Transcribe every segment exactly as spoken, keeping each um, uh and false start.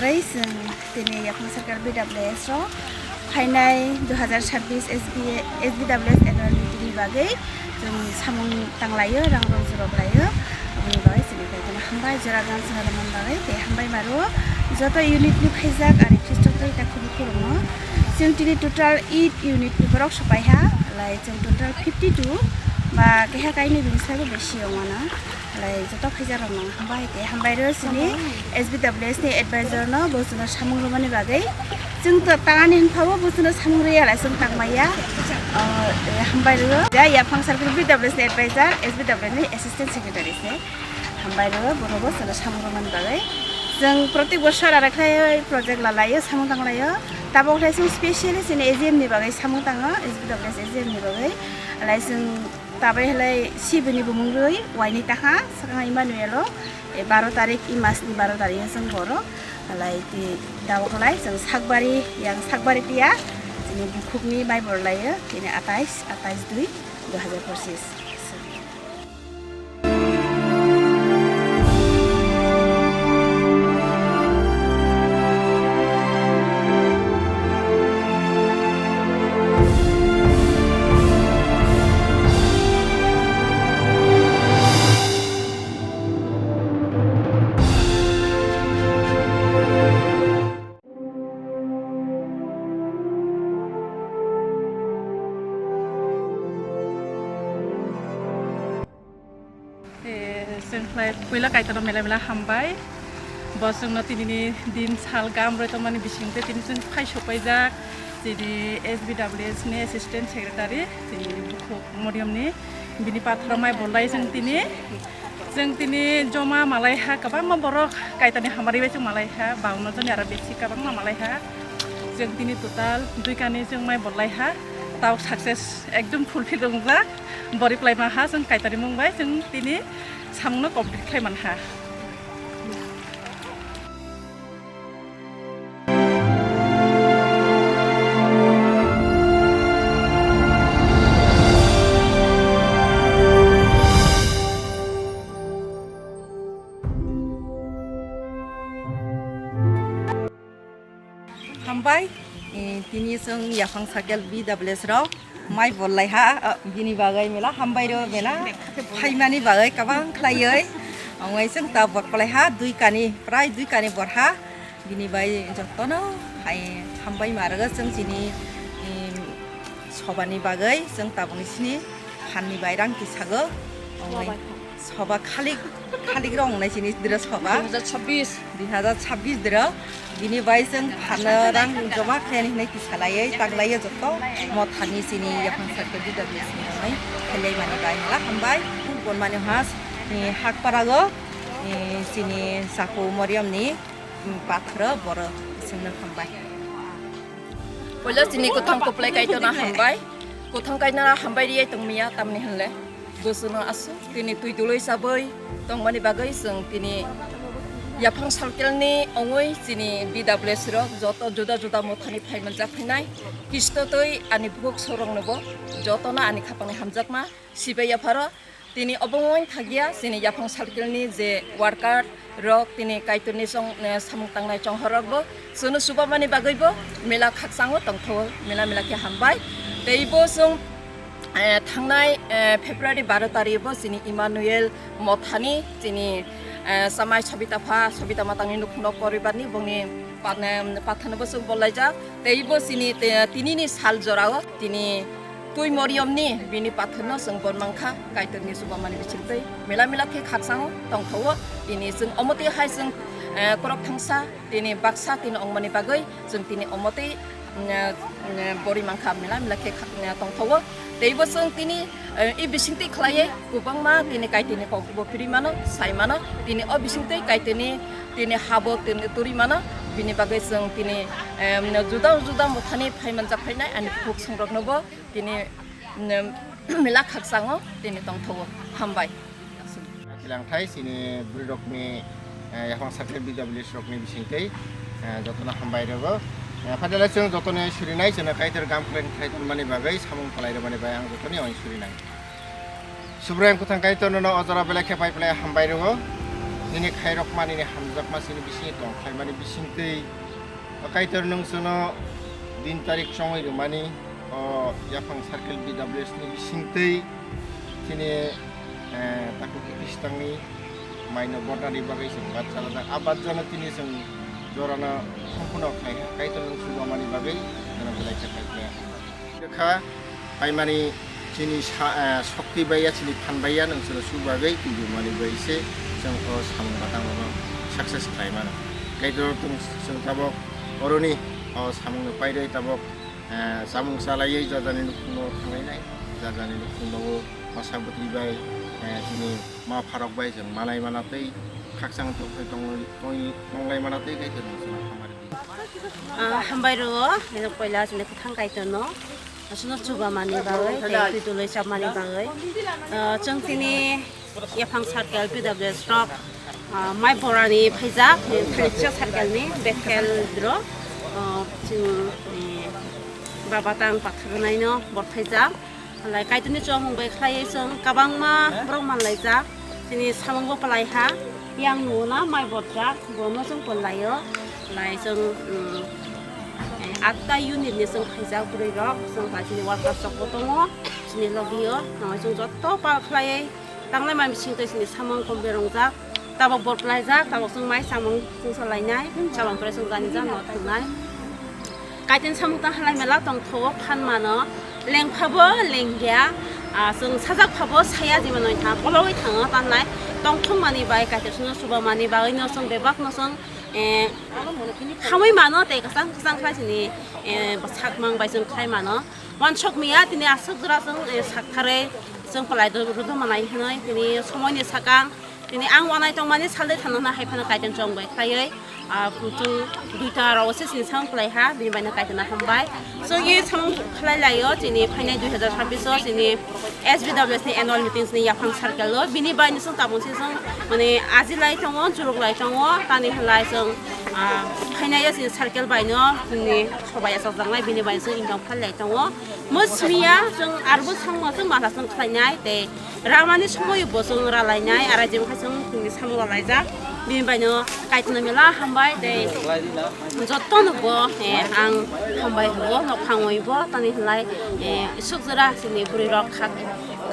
Bai chwng tini Yaphang Circle B W S o phainai dui hazar chabbish S B, S B W S annual meeting ni bagwi chwng samung tanglaio, rang rok jurok laio. Aboni bagwi chini kaitorno hambai jora gan swnarwmani bagwi tei hambai maro joto unit ni phaijak ari Khristo twi ta khubui khulumno. Chwng tini total eight unit ni borok sopai ha, lai chwng total fifty two ba keha kainwi bini slaibo besi wngmano. Lai joto phaijak rok no hambai tei hambai rw sini S B W S ni advisor no bo chwngno samung rwmani bagwi. Chwng to tangani hwnphabo bo chwngno samung rwya lai chwng tangmaya. O, eh, hambai rw. Ja Yaphang Circle B W S ni advisor, S B W S ni assistant secretary se. Hambai rw, bono bo chwngno samung rwmani bagwi. Chwng protek bosor ara khlaiwi project lalaio, samung tanglaio. Tabok khlai chwng specially chini A G M ni bagwi samung tango, S B W S A G M ni bagwi. Lai chwng Tabai halai sibini bumung rwi waini taha swkang Emmanuel o, e, baro tarik, i mas ni baro tarik o chwng borok halai ti tabok halai chwng sakbari yang sakbari tiya chini bukhuk ni mai bor lai o tini atais, atais dui, dui hazar pochis. Eh, chwng khlai puila Kaitorno mela mela hambai. Bo chwngno tinini din sal gam roi tongmani bisingtwi tini chwng phai sopaijak. Chini S B W S ni assistant secretary, chini bukhuk Moriamni, bini pathoro mai bolai chwng tini. Chwng tini joma malai ha, kwbangma borok Kaitorni hamari bai chwng malai ha, bauno joni aro besi kwbangma malai ha. Chwng tini total dui kani chwng mai bolai ha, tao success ekdom fulfill wngjak. Bori pwlaima ha chwng Kaitorni mung bai chwng tini samungno complete khlai man ha. Hambai, eh, tini chwng Yaphang Circle B W S rok mai bolai ha, ah, bini bagwi mela hambai rw mela phaimani bagwi kwbang khlaiwi. Ongwi chwng ta bor kwlai ha, dui kani, prai dui kani bor ha. Bini bai jotono hai hambai ma rwgo chwng chini, em, sobani bagwi chwng tabukni sini phanni bai rang tisago. Ongwi soba khalik, khalik rok wngnai chini dira soba. Dui hazar chabbish. Dui hazar chabbish dira. Bini bai chwng phanno rang joma khlai hinwi tisalaiwi taklaiwi joto mothani chini Yaphang Circle B W S ni wngnai khailai mani bai mela hambai. Bonmani has ni hakparago, ni chini Saku Moriamni, mm, pathoro boro chwngno hambai. Puila chini kwthang kwplai Kaitorno hambai. Kwthang Kaitorno hambai riyai tongmiya tamni hwnle. Bo chwngno aswk tini twi dului chabwi tongmani bagwi chwng tini Yaphang Circle ni ongwi chini B W S rok joto juda juda mothani phai manjak phainai. Khristo twi ani bukhuk soroknobo jotono ani khapangni hamjakma sibai yapharo. Tini obo wng thakya chini Yaphang Circle ni je worker rok tini Kaitorni chong, eh, samung tangnai chonghor rok bo chwngno chubamani bagwi bo mela khakchango tongthogo, mela mela khe hambai. Tei bo chwng, eh, thangnai, eh, February baro tarik bo chini Emmanuel mothani chini, eh, chamai Sobita pha, Sobita matangni nukhungno poribarni bongni pat-, eh, pathano bo chwng bolaijak. Tei bo chini te-, tinini sal jorao tini Twi Moriamni bini pathorno chwng bon mankha, Kaitorni chubamani bisingtwi mela mela khe khakchango tongthogo. Tini chwng omotwi hai chwng, eh, khorok thangsa tini baksa tini ongmani bagwi chwng tini omotwi, mm, eh, mm, bori mankha, mela mela khe kha-, eh, tongthogo. Teibo chwng tini, eh, i bisingtwi khlaiwi kwbangma tini Kaitorni kokbo phirwi mano, sai mano. Tini o bisingtwi Kaitorni tini habo tini turi mano. Bini bagwi chwng tini, em, juda juda mothani phai manjak phainai ani bukhuk songroknobo tini, em, mela khakchango tini tongthogo. Hambai. Khilangthai chini bwrwirokni, eh, Yaphang Circle B W S rokni bisingtwi, eh, jotono hambai rwgo. Eh, phaidala chwng jotoni surinai chwngno Kaitor gam khlai khlai tonmani bagwi samung phalai rwmani bai ang jotoni oin surinai. Subraiyung kwthang Kaitor nono o jora belai khe pai phlai hambai rwgo. nini khairokma nini hamjakma chini bisingo tong khlaimani bisingtwi, o Kaitor nwng chwngno din tarik chongwi rwmani, o yaphang circle B W S ni bisingtwi chini, eh, takhuk kwtwistangni maino botnani bagwi chwng bat chalajak. A bat jano tini chwng jorano sampuno khlai kha, Kaitor nwng chubamani bagwi jono belai khe khlai khlai kha. Paimani chini sa-, eh, sokti baiya, chini phan baiya, nwng chwngno chubagwi tubumani bai se chwng o samung batangno success khlai mano. Kaitor nwng chwng tabok oroni o samungno paidai tabok, eh, samung chalaiwi jajani nukhungno thanglainai, jajani nukhungno o masa bwtwi bai, eh, chini ma pharok bai chwng malai mana tei khakchang tongthai tongwi, tongwi, tonglai mana tei Kaitor nwng chwngno hamari di. Ah, hambai rwo, nini poila chini kwthang Kaitorno, aswkno chubamani bagwi, tei twi dulwi chapmani bagwi. Ah, chwng tini yaphang circle P W S rok, ah, mai borani phaijak, Thalicha circle ni Bethel bro, ah, chwng, eh, baba tang pathar naino bor phaijak. Halai Kaitorni chubamung bai khlaiwi chwng kwbangma borok manlaijak. Chini samungbo palai ha, yang nugo na mai botjak, bono chwng pon laio. Halai chwng, um, eh, atta unit ni chwng khaijak bwrwi rok, chwng bai chini workers rok bo tongo, chini logio, nangoi chwng jotto pal khlaiwi tanglai mani bisingtwi chini samung kom berongjak. Tabok bor pwlaijak, tabok chwng mai samung chwngsa lainai, chabang pore chwng jani jano thangnai. Kaitor samung tang halai mela tongthogo phan mano, lengphabo lengya, ah, chwng sajak phabo saya jima noi tha, kologwi thango tanlai, tongthok mani bai Kaitor chwngno chubamani bagwino chwng bebakno chwng, eh, hamwi mano tei kwchang kwchang khlai chini, eh, bwsak mang bai chwng khlai mano. Wansok miya tini aswk jora chwng, eh, saktharwi chwng pwlai rwdoma nai hinwi tini somoini sakang. Tini ang wanai tongmani salde thangna hai phano Kaitor chong bai khlaiwi, ah, chwng duita rao se chini samung khlai ha, bini bai no Kaitor no hambai. Chwng ye samung khlai laio, chini phainai dui hazar chabbish o chini S B W S ni annual meetings ni yaphang circle o, bini bai no chwng tabuk se chwng mane aji lai tongo, churuk lai tongo, tani halai chwng, ah, phainai o chini circle bai no chini sobai achak jaknai, bini bai chwng income khlai lai tongo. Mo simiya chwng arbo sangma chwng masa chwng khlainai tei Ramani somoyo bo chwng ralainai, arai jemkha chwng chwngni samung ralaijak. Bini baino Kaitorno mela hambai tei jotono bo, eh, ang hambai hugo, nokhangwi bo, tani hinlai, eh, suk jora chini bwrwi rok kha,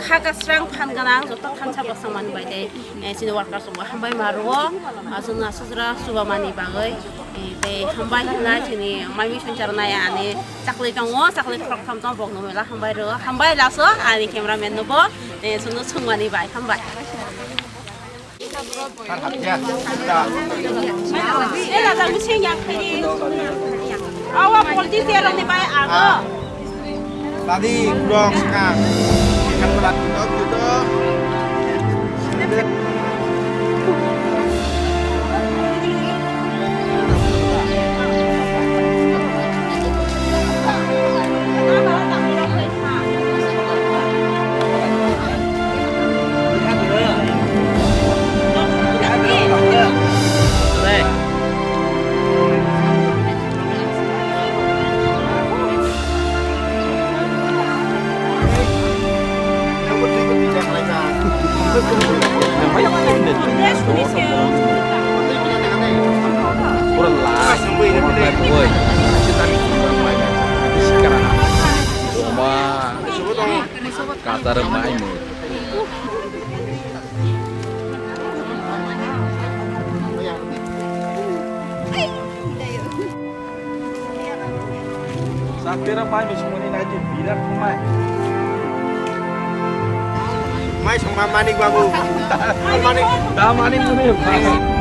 kha kwsrang phan gwnang, joto thansa bwsang mani bai tei, eh, chini workers rok bo hambai ma rwo, ah, chwngno aswk jora chubamani bagwi. Eh, tei hambai hinlai chini mai mui songchar nai ani chakli tongo, chakli khoroktham tongo, bokno mela hambai rwo, hambai laso ani cameraman no bo, eh, chwngno swngmani bai hambai. Eh, ladak bising yak khaidi. Awa polti terong ni bai ago. Tadi kurang sekarang. Ikan berat gitu gitu. Katar mai mo. Sapera mai mismoni nai tu birat mai. Mai songma Manik Babu. Manik. Da Manik muni.